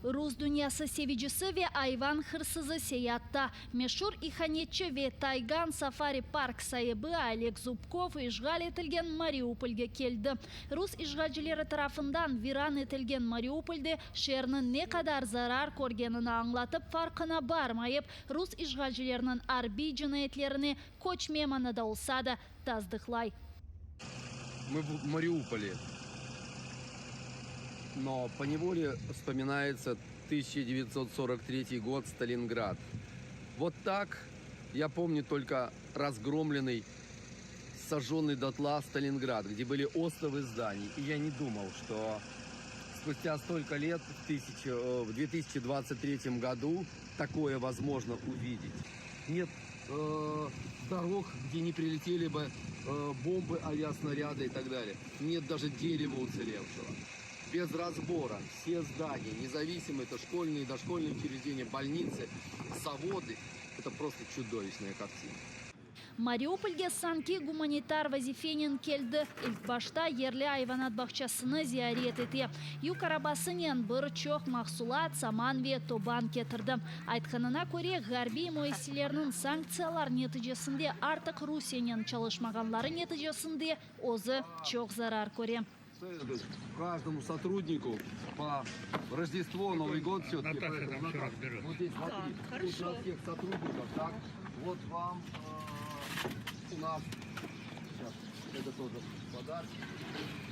Rus dünyası sevicisi ve ayvan hırsızı seyatta. Meşur ihanetçi ve Taygan Safari Park saibi Oleg Zubkov işğal etilgen Mariupolge keldi. Rus işğalcileri tarafından viran etilgen Mariupolde şeerniñ ne qadar zarar körgenini añlatıp farqına barmayıp, rus işğalcileriniñ arbiy cinayetlerini köçme manada olsa da tasdıqlay. Мы в Мариуполе. Но поневоле вспоминается 1943 год, Сталинград. Вот так я помню только разгромленный, сожженный дотла Сталинград, где были остовы зданий. И я не думал, что спустя столько лет, в, тысячу, в 2023 году, такое возможно увидеть. Нет э, дорог, где не прилетели бы э, бомбы, авиаснаряды и так далее. Нет даже дерева уцелевшего. Без разбора все здания, независимо, это школьные, дошкольные учреждения, больницы, заводы. Это просто чудовищная картина. Mariupolge sanki gumanitar vazifenen keldi. İlk başta yerli ayvanat bağçasını ziyaret ete. Yük arabasınen bir çoq mahsulat, saman ve toban ketirdi. Aytqanına köre, ğarbiy müessiselerniñ sanktsiyalar neticesinde artıq Rusiyenen çalışmağanları neticesinde özü çoq zarar köre. Каждому сотруднику по Рождество, Новый год все-таки. Наташа там всё разберет. Вот здесь смотри, хорошо. тут на всех сотрудников, так? Вот вам э, у нас сейчас это тоже подарки.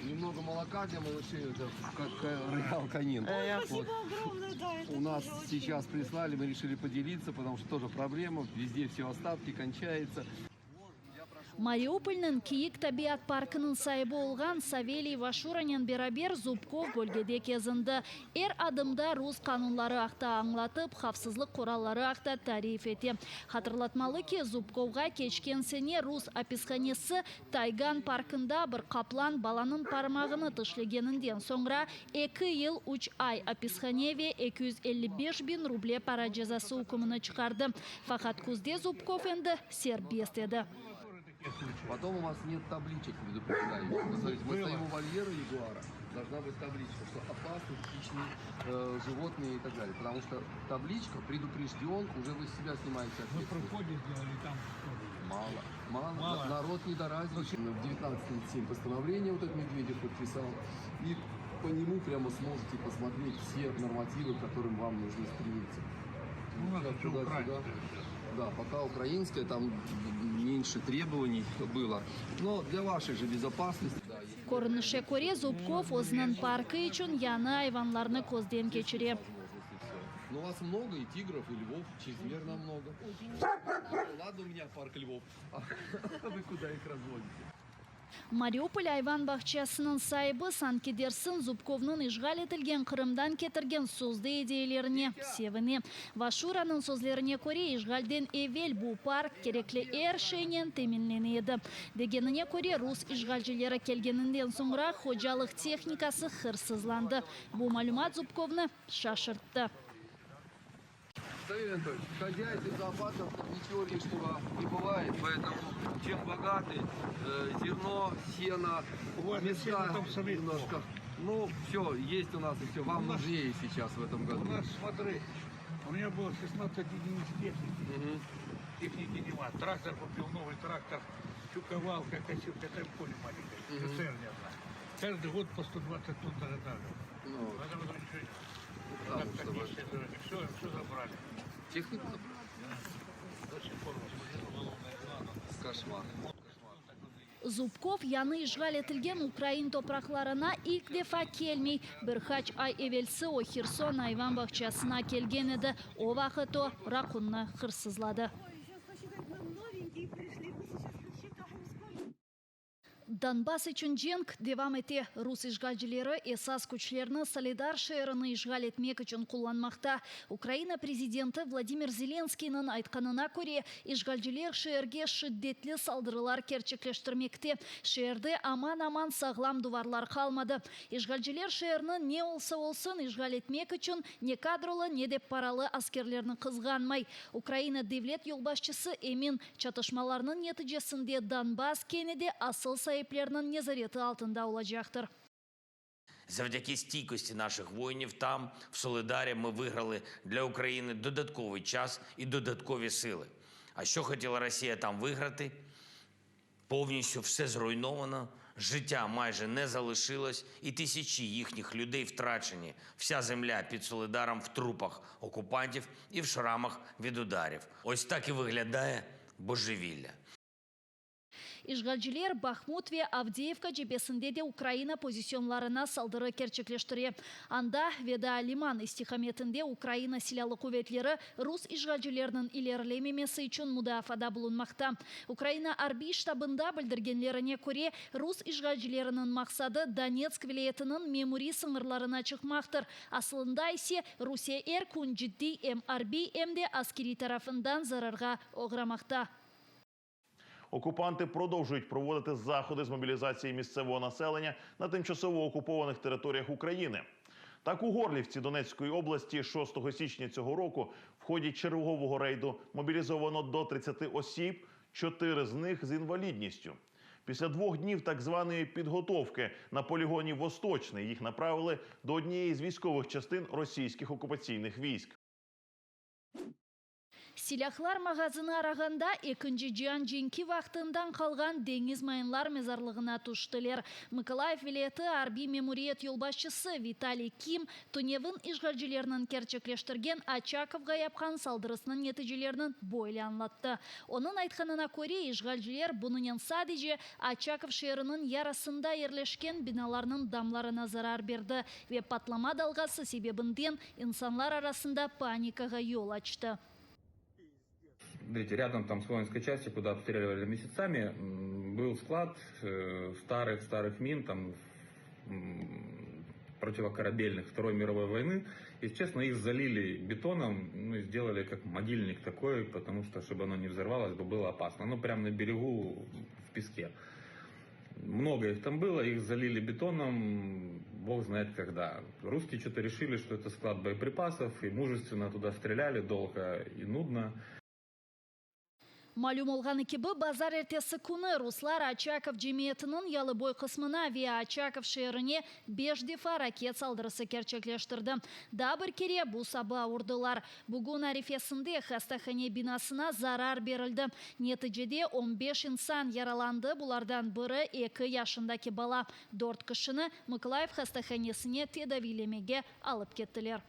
Немного молока для малышей, это как Роял Канин. Ой, Вот. спасибо огромное, да, это У нас тоже очень- сейчас прислали, мы решили поделиться, потому что тоже проблема, везде все остатки кончается. Mariupolniñ Kiyik tabiat parkınıñ saibi olğan Saveliy Vaşuranen beraber Zubkov bölgede kezindi. Er adımda rus qanunları aqta añlatıp, havfsızlıq quralları aqta tarif ete. Hatırlatmalı ki, Zubkovğa keçken sene rus apishanesi Taygan parkında bir qaplan balanıñ parmağını tişlegeninden soñra 2 yıl 3 ay apishane ve 255 biñ ruble para cezası ükmüni çıqardı. Faqat küzde Zubkov endi serbest edi. Потом у вас нет табличек предупреждающих. Вы смотрите, мы стоим у вольера ягуара, должна быть табличка, что опасны хищные э, животные и так далее. Потому что табличка предупрежден, уже вы с себя снимаете Мы ответственность. проходе сделали там тоже. Мало. Мало. Мало. Народ недоразвит. В 19.37 постановление вот этот Медведев подписал. И по нему прямо сможете посмотреть все нормативы, к которым вам нужно стремиться. Ну, надо все Туда-сюда. украинское всё. Да, пока украинская, там меньше требований было. Но для вашей же безопасности. Да, есть Körünişe köre Zubkov özüniñ parkı içün yañı ayvanlarnı közden keçire. возможности всё. Но у вас много и тигров, и львов, чрезмерно много. Ну, ладно, у меня парк львов. А вы куда их разводите? Mariupol ayvan bağçasınıñ saibi sanki dersiñ Zubkovnıñ işğal etilgen Qırımdan ketirgen sözde ediyelerine sevine. Vaşuranıñ sözlerine köre işğalden evel bu park kerekli er şeynen teminlene edi. Degenine köre rus işğalcileri kelgeninden soñra hocalıq tehnikası hırsızlandı. Bu malümat Zubkovnı şaşırttı. Савелий Анатольевич, в хозяйстве зоопарков ничего лишнего не бывает, поэтому чем богаты, э, зерно, сено, У вас места сено там самих немножко. Ну, все, есть у нас и все. Вам У нас- нужнее сейчас в этом У году. нас, смотри, у меня было 16 единиц техники. Мгм. Техники нема. Трактор купил, новый трактор, тюковалка, косилка, там поле маленькое, цистерня одна. Каждый год по 120 тонн заготавливал. Ну, В этом году ничего нет. потому Так, что вы все, все забрали. технику забрали? До сих пор вот, уголовное дело. Кошмар. Zubkov yañı işğal etilgen ukrain topraqlarına ilk defa kelmey. Bir qaç ay evelsi o Herson ayvan bağçasına kelgen edi. O vaqıt o rakunnı hırsızladı. Ой, сейчас посчитать, нам новенькие пришли, мы сейчас посчитаем, сколько. Donbass içün cenk devam ete. Rus işğalcileri esas küçlerini Soledar şeerini işğal etmek içün qullanmaqta. Ukraina prezidenti Vladimir Zelenskiyniñ aytqanına köre, işğalciler şeerge şiddetli saldırılar kerçekleştirmekte. Şeerde aman-aman sağlam duvarlar qalmadı. İşğalciler şeerni ne olsa olsun işğal etmek içün ne kadrolı ne de paralı askerlerini qızğanmay. Ukraina devlet yolbaşçısı emin çatışmalarnıñ neticesinde Donbass kene de asıl saipleriniñ nezareti altında olacaqtır. Завдяки стійкості наших воїнів там, в Солидарі, ми виграли для України додатковий час і додаткові сили. А що хотіла Росія там виграти? Повністю все зруйновано, життя майже не залишилось, і тисячі їхніх людей втрачені. Вся земля під Солидаром в трупах окупантів і в шрамах від ударів. Ось так і виглядає божевілля. İşğalciler Bahmut ve Avdeyevka cebesinde de Ukraina pozisyonlarına saldırı kerçekleştire. Anda ve daa Liman istiqametinde Ukraina Silâlı quvetleri rus işğalcileriniñ ilerilememesi içün mudafaada bulunmaqta. Ukraina arbiy ştabında bildirgenlerine köre, rus işğalcileriniñ maqsadı Donetsk vilâyetiniñ memuriy sıñırlarına çıqmaqtır. Asılında ise, Rusiye er kün ciddiy em arbiy, em de askeriy tarafından zararğa oğramaqta. Окупанти продовжують проводити заходи з мобілізації місцевого населення на тимчасово окупованих територіях України. Так у Горлівці Донецької області 6 січня цього року в ході чергового рейду мобілізовано до 30 осіб, 4 з них з інвалідністю. Після двох днів так званої підготовки на полігоні Восточний їх направили до однієї з військових частин російських окупаційних військ. Silâhlar mağazını arağanda Ekinci cian cenki vaqtından qalğan deñiz mayınlar mezarlığına tüştiler. Mıkolayıv vilâyeti arbiy memuriyet yolbaşçısı Vitaliy Kim tünevin işğalcilerniñ kerçekleştirgen Oçakovğa yapqan saldırısınıñ neticelerini böyle añlattı. Onıñ aytqanına köre, işğalciler bunınen sadece Oçakov şeeriniñ yarısında yerleşken binalarnıñ damlarına zarar berdi ve patlama dalğası sebebinden insanlar arasında panikağa yol açtı. Смотрите, рядом там с воинской частью, куда обстреливали месяцами, был склад старых-старых мин, там, противокорабельных Второй мировой войны. И, честно, их залили бетоном, ну и сделали как могильник такой, потому что, чтобы оно не взорвалось, бы было опасно. Ну, прямо на берегу в песке. Много их там было, их залили бетоном, бог знает когда. Русские что-то решили, что это склад боеприпасов, и мужественно туда стреляли долго и нудно. Malüm olğanı kibi, bazar ertesi künü ruslar Oçakov cemiyetiniñ yalıboy qısmına ve Oçakov şeerine beş defa raket saldırısı kerçekleştirdi. Daa bir kere bu saba urdılar. Bugün arefesinde hastahane binasına zarar berildi. Neticede 15 insan yaralandı, bulardan biri eki yaşındaki bala. Dört kişini Mıkolayıv hastahanesine tedaviylemege alıp kettiler.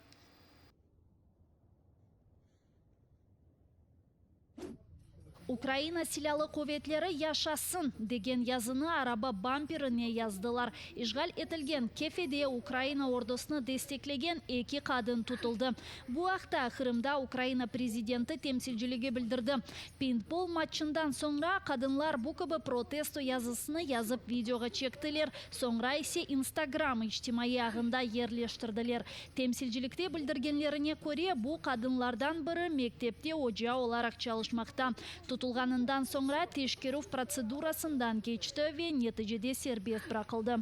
Ukraina Silâlı quvetleri yaşasın! degen yazını araba bamperine yazdılar. İşğal etilgen Kefede Ukraina ordusını desteklegen eki qadın tutuldı. Bu aqta Qırımda Ukraina prezidenti temsilciligi bildirdi. Peyntbol matçından soñra qadınlar bu kibi protesto yazısını yazıp videoğa çektiler, soñra ise Instagram içtimaiy ağında yerleştirdiler. Temsilcilikte bildirgenlerine köre, bu qadınlardan biri mektepte oca olaraq çalışmaqta. Tutulğanından soñra teşkerüv protsedurasından keçti ve neticede serbest bıraqıldı.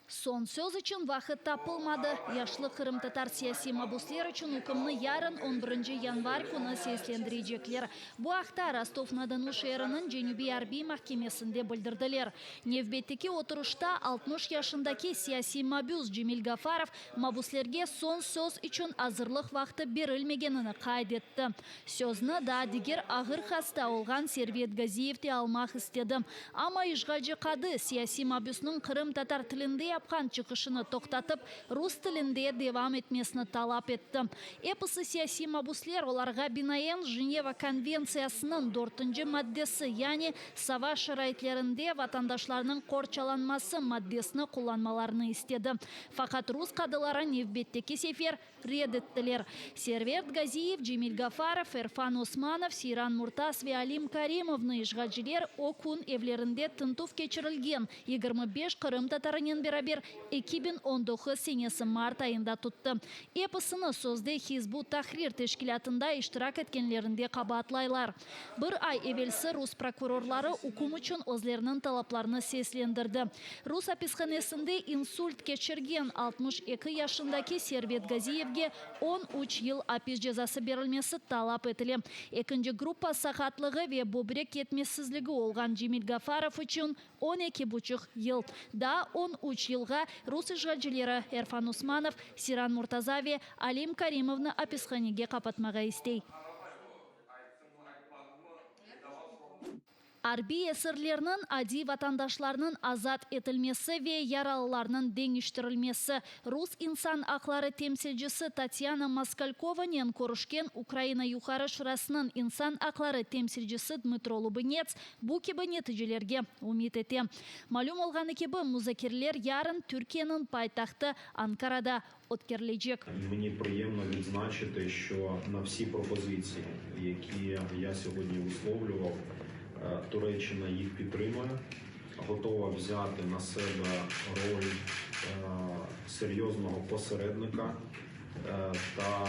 Soñ söz içün vaqıt tapılmadı. Yaşlı qırımtatar siyasiy mabusler içün ükümni yarın, on birinci yanvar künü seslendirecekler. Bu aqta Rostov-na-Donu şeeriniñ Cenübiy arbiy mahkemesinde bildirdiler. Nevbetteki oturışta 60 yaşındaki siyasiy mabüs Cemil Gafarov mabüslerge soñ söz içün azırlıq vaqtı berilmegenini qayd etti. Sözni daa diger ağır hasta olğan Servet Gaziyev de almaq istedi. Amma işğalci qadı siyasiy mabüsniñ qırımtatar tilinde yapqan çıqışını toqtatıp, rus tilinde devam etmesini talap etti. Episi siyasiy mabüsler, olarğa binaen Jeneva konventsiyasınıñ dörtünci maddesi, yani savaş şaraitlerinde vatandaşlarnıñ qorçalanması maddesini qullanmalarını istedi. Faqat rus qadıları nevbetteki sefer red ettiler. Servert Gaziyev, Cemil Gafarov, Erfan Osmanov, Seyran Murtaz ve Alim Karimovnı işğalciler o kün evlerinde tintüv keçirilgen 25 qırımtatarınen beraber. beraber 2019 senesi mart ayında tuttı. Episini sözde Hizb ut-Tahrir teşkilâtında iştirak etkenlerinde qabaatlaylar. Bir ay evelsi rus prokurorları üküm içün özleriniñ talaplarını seslendirdi. Rus apishanesinde insult keçirgen 62 yaşındaki Servet Gaziyevge 13 yıl apis cezası berilmesi talap etile. Ekinci gruppa saqatlığı ve böbrek yetmezsizligi olğan Cemil Gafarov içün 12 buçuq yıl. Daa 13 yılğa rus işğalcileri Erfan Usmanov, Seyran Murtaza ve Alim Karimovnı apishanege qapatmağa istey. Arbiy esirlerniñ, adiy vatandaşlarnıñ azat etilmesi ve yaralılarnıñ deñiştirilmesi, rus insan aqları temsilcisi Tatyana Moskalkovanen körüşken Ukraina Yuqarı Şurasınıñ insan aqları temsilcisi Dmıtro Lubınets bu kibi neticelerge ümüt ete. Malüm olğanı kibi, muzakereler yarın Türkiyeniñ paytahtı Ankarada ötkerilecek. Meni приємно відзначити, що на всі пропозиції, які я сьогодні висловлював, Туреччина їх підтримує, готова взяти на себе роль серйозного посередника та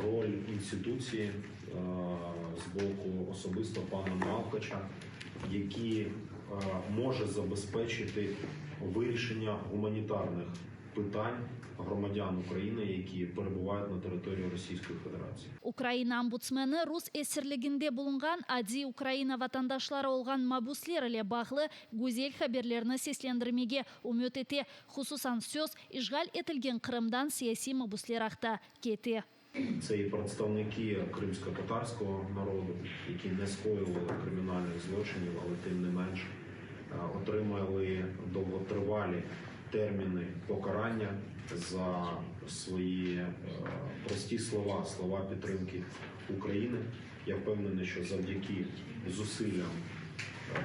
роль інституції з боку особисто пана Малкоча, який може забезпечити вирішення гуманітарних питань громадян України, які перебувають на території Російської Федерації. Ukraina ombudsmeni rus esirliginde bulunğan adiy Ukraina vatandaşları olğan mabüsler ile bağlı güzel haberlerni seslendirmege ümüt ete. Hususan söz işğal etilgen Qırımdan siyasiy mabüsler aqta kete. Це і представники кримсько-татарського народу, які не скоювали кримінальних злочинів, але тим не менш отримали довготривалі терміни покарання за свої прості слова, слова підтримки України. Я впевнений, що завдяки зусиллям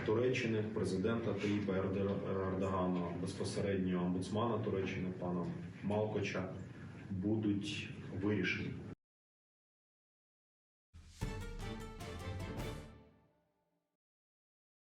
Туреччини, президента Таїпа Ердогана, безпосередньо омбудсмана Туреччини пана Малкоча будуть вирішені.